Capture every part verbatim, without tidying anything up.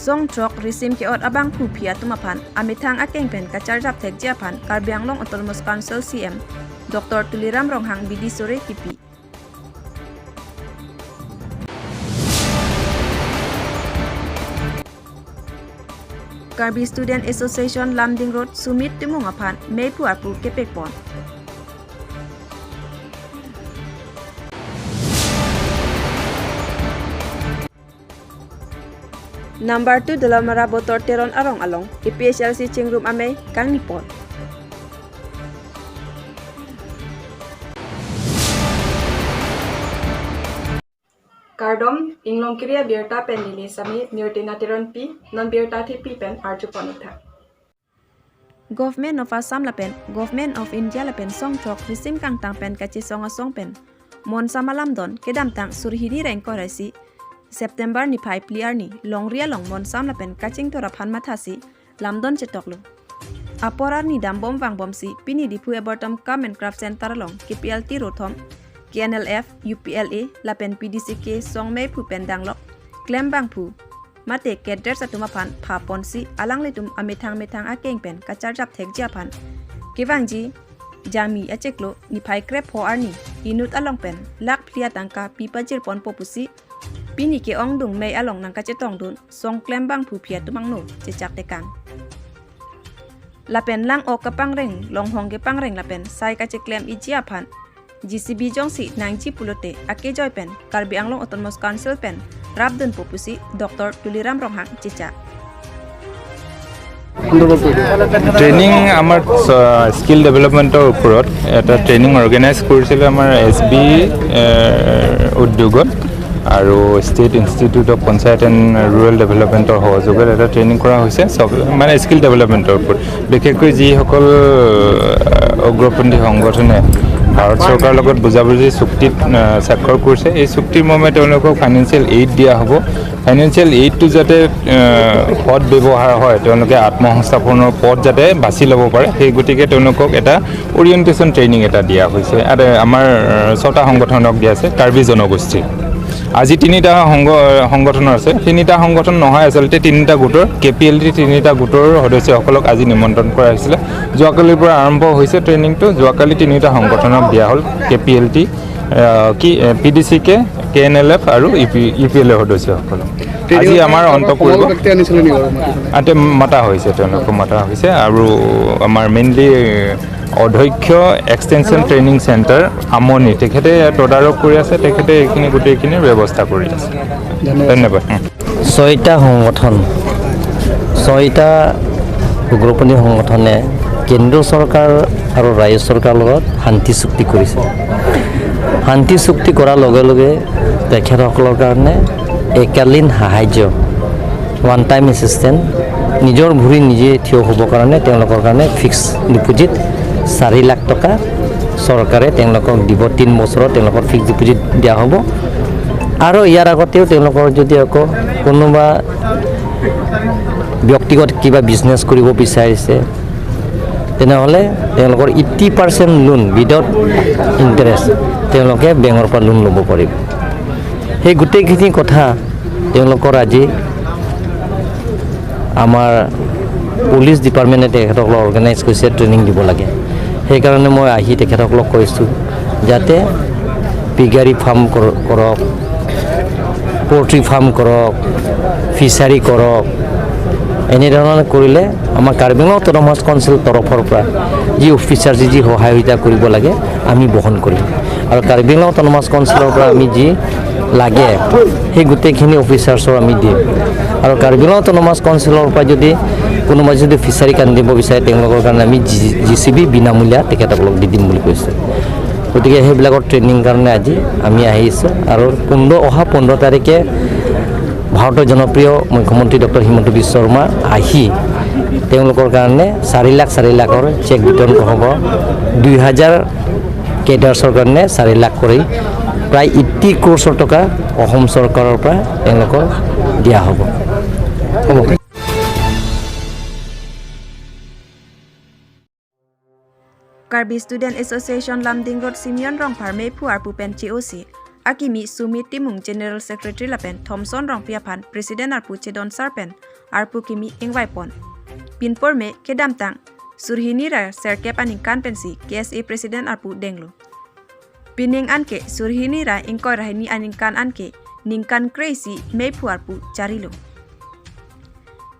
Song throk risim ke-ot abangphu aphi atum aphan amethang akeng pen kacharjap thekji aphan Karbi Anglong Autonomous Council C M Doctor Tuliram Ronghang bidi sore kipi. Karbi Student Association Lumding Road Sumit Timung aphan meiphu arpu kepekpon. Number two Dolamara Botor Teron arong along A P H L C chingrum amei kangnipon. Kardom, Inglongkiri abirta pen neli Sami Nirtina Teronpi, non birta thepi pen arjupon uthak. Government of Assam lapen Government of India lapen song throk risim kangtang pen kachesong asong pen monsam alamdon kedamtang surhini rengkor isi September niphai phli arni longri along monsam lapen kachingthur aphan mathasi lamdon chetoklo. Apor arni dambom vangbomsi pini Diphu Arboretum Cum and Craft Center along K P L T rothom, K N L F, U P L A lapen P D C K song meiphu pen danglok klembangphu mate cadres atum aphan phaponsi alanglitum amethang methang akeng pen kacharjap thekji aphan kevangji Jangmi achiklo niphai krepho arni inut along pen lakh phli atangka pi pajirponpo pusi pini ke-ongdung mei along nangkachetongdun song klembangphu aphi atum angno chechak tekang. Lapen lang-ok kapangreng, longhong kepangreng lapen sai kacheklem-iji aphan J C B jongsi nangji pulote akejoi pen Karbi Anglong Autonomous Council pen rapdunpo pusi Doctor Tuliram Ronghang chechak. Training আমাৰ স্কিল ডেভেলপমেণ্টৰ ওপৰত এটা training organise কৰিছিলে আমাৰ S B উদ্যোগত আৰু state institute of panchayat and rural ডেভেলপমেণ্টৰ সহযোগত এটা ট্ৰেইনিং কৰা হৈছে, চব মানে স্কিল ডেভেলপমেণ্টৰ ওপৰত। বিশেষকৈ যিসকল আহ, উগ্ৰপন্থী সংগঠনে ভাৰত চৰকাৰৰ লগত বুজাবুজি চুক্তিত আহ, স্বাক্ষৰ কৰিছে, এই চুক্তিৰ মৰ্মে তেওঁলোকক ফাইনেন্সিয়েল এইড দিয়া হ'ব। ফাইনেন্সিয়েল এইডটো যাতে আহ, সৎ ব্যৱহাৰ হয়, তেওঁলোকে আত্মসংস্থাপনৰ পথ যাতে বাছি ল'ব পাৰে, সেই গতিকে তেওঁলোকক এটা অৰিয়েণ্টেশ্যন ট্ৰেইনিং এটা দিয়া হৈছে। আৰু আমাৰ আহ, ছটা সংগঠনক দিয়া আছে, কাৰ্বি জনগোষ্ঠী। আজি তিনিটা সংগ সংগঠন আছে, তিনিটা সংগঠন নহয়, আচলতে তিনিটা গোটৰ, কে পি এল টি তিনিটা গোটৰ সদস্যসকলক আজি নিমন্ত্ৰণ কৰা হৈছিলে। যোৱাকালিৰ পৰা আৰম্ভ হৈছে ট্ৰেইনিংটো। যোৱাকালি তিনিটা সংগঠনক দিয়া হ'ল, K P L T, K P D C K, K N L F আৰু U P U P L A সদস্যসকলক। আজি আমাৰ অন্ত পৰিব। আতে মতা হৈছে, তেওঁলোকক মতা হৈছে আৰু আমাৰ মেইনলি অধ্যক্ষ এক্সটেনশ্যন ট্ৰেইনিং চেণ্টাৰ আমনি, তেখেতে তদাৰক কৰি আছে, তেখেতে এইখিনি গোটেইখিনিৰ ব্যৱস্থা কৰি আছে। ধন্যবাদ। ছয়টা সংগঠন, ছয়টা উগ্ৰপন্থী সংগঠনে কেন্দ্ৰ চৰকাৰ আৰু ৰাজ্য চৰকাৰৰ লগত শান্তি চুক্তি কৰিছে। শান্তি চুক্তি কৰাৰ লগে লগে তেখেতসকলৰ কাৰণে একালীন সাহায্য, ওৱান টাইম এছিষ্টেণ্ট, নিজৰ ভৰি নিজে থিয় হ'বৰ কাৰণে তেওঁলোকৰ কাৰণে ফিক্স ডিপজিট চাৰি লাখ টকা চৰকাৰে তেওঁলোকক দিব। তিনি বছৰত তেওঁলোকৰ ফিক্স ডিপজিট দিয়া হ'ব। আৰু ইয়াৰ আগতেও তেওঁলোকৰ যদি আকৌ কোনোবা ব্যক্তিগত কিবা বিজনেছ কৰিব বিচাৰিছে, তেনেহ'লে তেওঁলোকৰ eighty percent loan without interest তেওঁলোকে বেংকৰ পৰা লোন ল'ব পাৰিব। সেই গোটেইখিনি কথা তেওঁলোকৰ আজি আমাৰ পুলিচ ডিপাৰ্টমেণ্টে তেখেতসকলক অৰ্গেনাইজ কৰিছে, ট্ৰেইনিং দিব লাগে। সেইকাৰণে মই আহি তেখেতসকলক কৈছোঁ যাতে পিগাৰী ফাৰ্ম কৰ- কৰক, পল্ট্ৰি ফাৰ্ম কৰক, ফিচাৰী কৰক। এনেধৰণে কৰিলে আমাৰ কাৰ্বি আংলং অট'নমাছ কাউন্সিল তৰফৰ পৰা যি অফিচাৰ যি যি সহায়িতা কৰিব লাগে আমি বহন কৰিম। আৰু কাৰ্বি আংলং অট'নমাছ কাউন্সিলৰ পৰা আমি যি লাগে সেই গোটেইখিনি অফিচাৰ্ছৰ আমি দিম। আৰু কাৰ্বি আংলং অট'নমাছ কাউন্সিলৰ পৰা যদি কোনোবাই যদি ফিচাৰী খান্দিব বিচাৰে তেওঁলোকৰ কাৰণে আমি জি চি বি বিনামূলীয়া তেখেতসকলক দি দিম বুলি কৈছে। গতিকে সেইবিলাকৰ ট্ৰেইনিং কাৰণে আজি আমি আহিছোঁ। আৰু পোন্ধৰ অহা পোন্ধৰ তাৰিখে ভাৰতৰ জনপ্ৰিয় মুখ্যমন্ত্ৰী ডক্টৰ হিমন্ত বিশ্ব শৰ্মা আহি তেওঁলোকৰ কাৰণে চাৰি লাখ চাৰি লাখৰ চেক বিতৰণ হ'ব। দুই হাজাৰ কেডাৰ্ছৰ কাৰণে চাৰি লাখ কৰি প্ৰায় এইটি ক্ৰ'ৰ্ছৰ টকা অসম চৰকাৰৰ পৰা তেওঁলোকক দিয়া হ'ব। হ'ব। Karbi Student Association Lumding Road Simeon Rongphar meiphu arpu pen che-osi akimi Sumit Timung General Secretary lapen Thomson Rongpi aphan President arpu chedon sar pen arpu kimi ingvaipon. Pinporme kedamtang surhini ra serkep aningkan pensi K S A President arpu denglo. Pining anke surhini ra ingkoi ra hini aningkan anke ningkan kre-isi meiphu arpu charilo.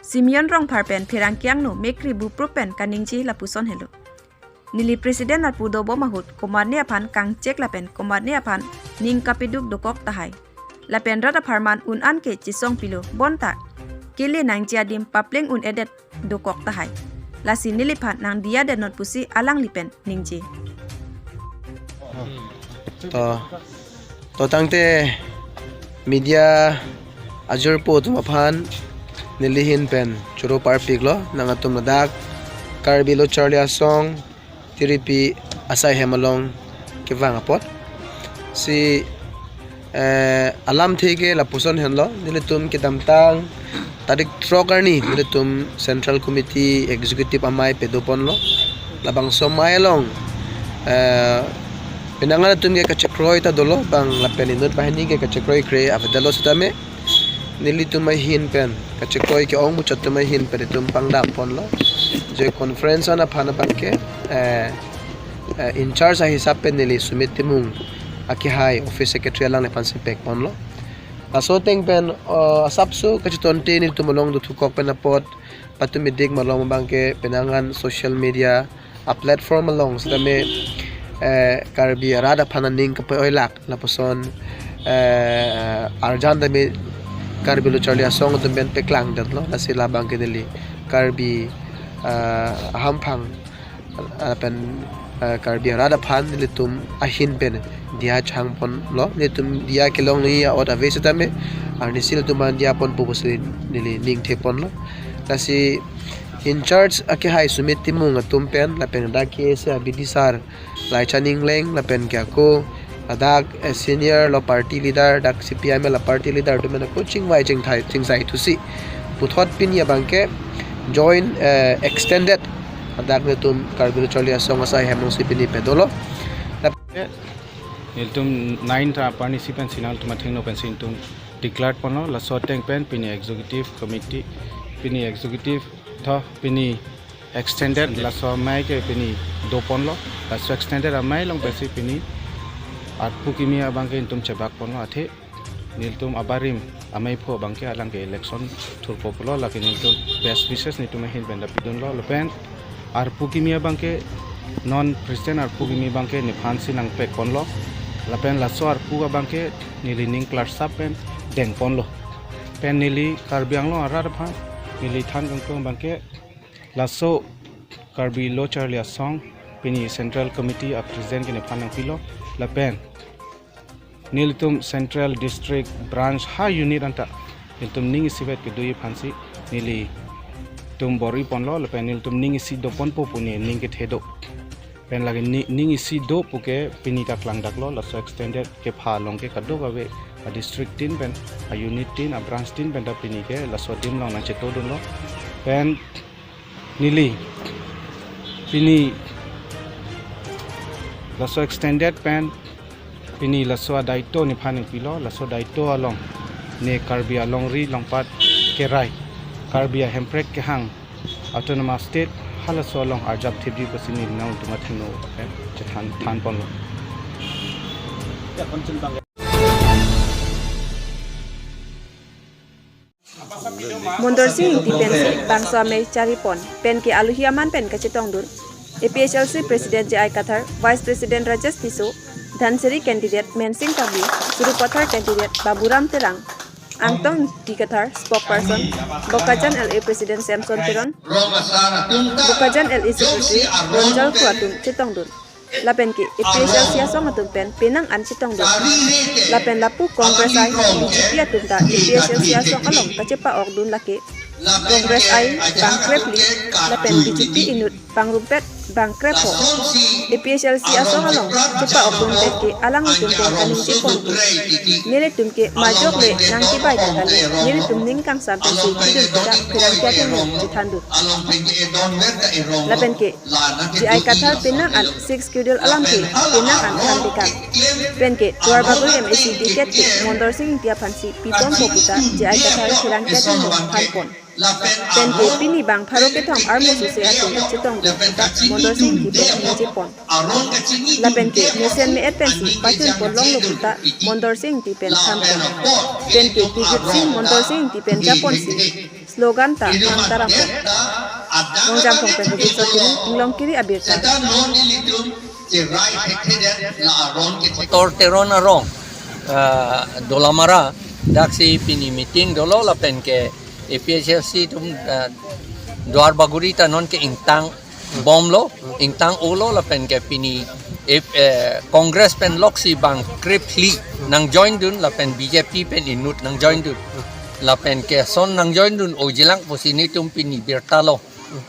Simeon Rongphar pen pherangke angno mekri buprup pen kaningje lapuson helo. Neli President arpu dobom ahut komatne aphan kangchek lapen komatne aphan ning kapaduk dokok tahai. Lapen rat apharman un anke chesongpilo bonta kele nangji adim papleng un-edet dokok tahai. Lasi neliphan nangdiya detnon pusi alangli pen ningje. To, to tangte media ajirpo atum aphan neli ahin pen choro parpiklo, nangtum ladak Karbi Lo Charli Asong tiripi asai hem along kevang apot. Si, eh, alamthe ke lapuson henlo, nelitum kedamtang tarik throk arni nelitum Central Committee Executive amei padoponlo. Labangso amei along, eh, penang atum ke kachekroi ta dolo, bang lapen inut banghini ke kachekroi kre avedetlo sitame nelitum ahin pen, kachekroi ke-ong muchot atum ahin pen itum pangdamponlo. Je conference an aphan abangke, eh, eh, in charge ahisap pen neli Sumit Timung akehai office secretary alangliphan si pekponlo. Laso ateng pen, eh, asapso kachetonte nelitum along dothukok pen apot, patumidik malom abangke penang an social media a-platform along sitame, eh, Karbi arat aphan aning kape-oilak lapuson, eh, arjan tame Karbi Lo Charli Asong atum pen paklangdetlo, lasi labangke neli Karbi, eh, ahamphang, eh, pen, eh, Karbi arat aphan nelitum ahin pen diya changponlo, nelitum diya kelong ni ot ave sitame arnisi nelitum an diyaponpo pusi neli ningtheponlo. Lasi in charge akehai Sumit Timung atum pen, lapen dak K S A abidi sar Laicha Ningleng, lapen ke ako ladak, eh, senior lo party leader, dak C P I M L a party leader atum pen ako chingvai chingthai chingsai thusi puthot pini abangke joint, eh, extended ladak nelitum Karbi Lo Charli Asong asai hem alongsi pini padolo. Nelitum nine ta aparni si pensi nangtum athengno pensi nelitum declare ponlo, laso ateng pen pini executive committee, pini executive tho pini extended laso amei ke pini doponlo, laso extended amei along pensi pini arpu kimi abangke nelitum chebakponlo, athe nelitum abarim ameiphu abangke alangke election thurpo pulo, lake nelitum best wishes nelitum ahin pen dapidunlo, lapen arpu kimi abangke non President arpu kimi abangke nephansi nangpekponlo, lapen laso arpu abangke neli ning klarsap pen dengponlo. Pen neli Karbi Anglong arat aphan neli than kangtung abangke laso Karbi Lo Charli Asong pini Central Committee a President ke nephan nangpilo, lapen nelitum Central District Branch ha unit anta nelitum ning isivet kedoji aphansi nelitum bor-iponlo, lapen nelitum ning isi doponpo pu ne ning kethe do. Pen lake ni-, ning isi do puke pini ta klangdaklo, laso extended kepha along ke kadokave a district tin pen, a unit tin, a branch tin pen ta pini ke laso adim along nangchetodunlo. Pen neli pini laso extended pen pini laso adaito nephan nangpilo, laso daito along ne Karbi alongri longpat kerai, Karbi a Hemprek kehang Autonomous State halaso along arjap thipji pusi neli nangtum athengno, eh, chethan thanponlo. Mondor Sing Ingti pensi bangso amei charipon, pen ke alohi aman pen kachetongdun A P H L C President J I Kathar, Vice President Rajesh Tisso, Dhansiri candidate Mensing Tabli, Sarupathar candidate Baburam Terang, Angtong Ingti Kathar, spokesperson, Bokajan L A President Samson Teron, Bokajan L A Secretary Ronjal Kro atum chetongdun. Lapen ke A P H L C asong atum pen penang an chetongdun. Lapen lapu Congress I, B J P atum ta A P H L C asong along kachepa-okdun, lake Congress I bang krepli, lapen B J P inut pangrumpet bang krepho. A P H L C asong along chepa-okdun pen ke alanglitum pen kaningjeponpo. Nelitum ke majok le nangkebai ta kali, nelitum ning kangsam pensi kedun kita pherangke atum chethandun. Lapen ke J I Kathar penang an Sixth Schedule alam ke penang an thantekang. Pen ke Duarbagori M A C ticket ke Mondor Sing Ingti aphansi piponpo puta J I Kathar pherangke atum thanpon. Pen ke pini bang pharo kethom armu suse atum chetong pu ta Mondor Sing Ingti pen nangchepon. Lapen ke mesen me-et pensi pachun pon longlo pu ta Mondor Sing Ingti pen thanpon. Pen ke Pijit Sing Mondor Sing Ingti pen japonsi slogan ta thang tarang pon. Mongjang Phongpen Robinson Tini, Inglongkiri Abirta. Tor Teron arong, ah, Dolamara, daksi pini meeting dolo lapen ke A P H L C atum, ah, Duar Bagori ta non ke ingtang bomlo, ingtang olo lapen ke pini, eh, eh, Congress pen loksi bang krip hli nang join dun lapen B J P pen inut nang join dun. Lapen ke son nang join dun ojilang pusi netum pini birta lo.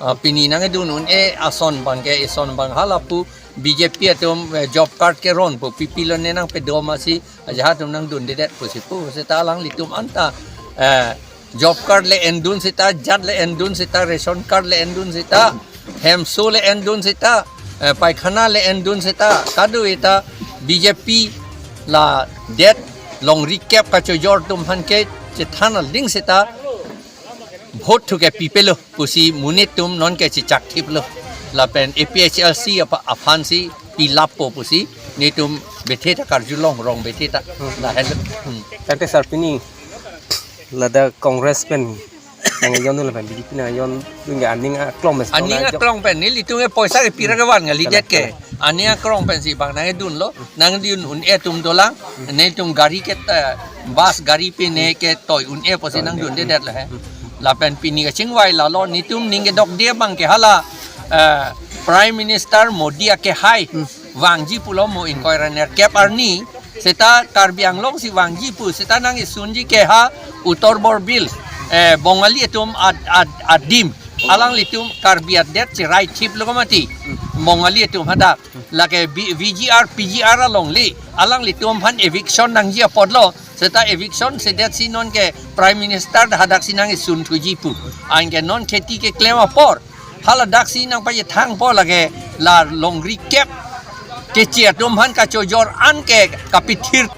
Ah, pini nangdun un-e ason bang ke ison bang halapu B J P atum, eh, job card ke ron pu, pipilo ne nangpedom asi ajahak atum nangdundedet pusi pu seta alanglitum anta, eh, job card le endun seta, jat le endun seta, ration card le endun seta, hemso le endun seta, eh, paikhana le endun seta, kado-eta B J P ladet longri kep kachojor atum aphan ke chethan aling seta vote thu ke pipelo pusi monit atum non ke chechak thiplo. Lapen A P H L C apa aphansi pilappo pusi netum bethe ta karjulong rong bethe ta. Hmm. Lahenlo. Hmm. Tangte sir pini ladak Congress pen nangjon lapen B J P nangjon dun ke aning aklong mes. Aning aklong pen nelitum ke poisa ke pira ke van ngali det ke. Aning aklong pensi bang nangdunlo, nangdun un-e atum dolang, netum gari ke, eh, bus gari pine ke toi un-e pusi nangdundedet lo he. Lapen pini kachingvai lalo netum ning kedokde bang ke hala, eh, Prime Minister Modi akehai vangji pulo mo ingkoi ra nerkep arni, seta Karbi Anglong si vangji pu, seta nangisunji ke ha Uttar Borbil, eh, Bongali atum ad-, ad-, adim. Alanglitum Karbi adet cherai thiplo mati. Bongali atum hadak. Lake B-, V G R, P G R along le. Alanglitum aphan eviction nangji apotlo. Seta eviction sedetsi non ke Prime Minister hadaksi nangsun thuji pu. Anke non kheti keklem apor. Haladaksi nangpachethangpo lake la longri kep keche atum aphan kachojor an ke kapithir.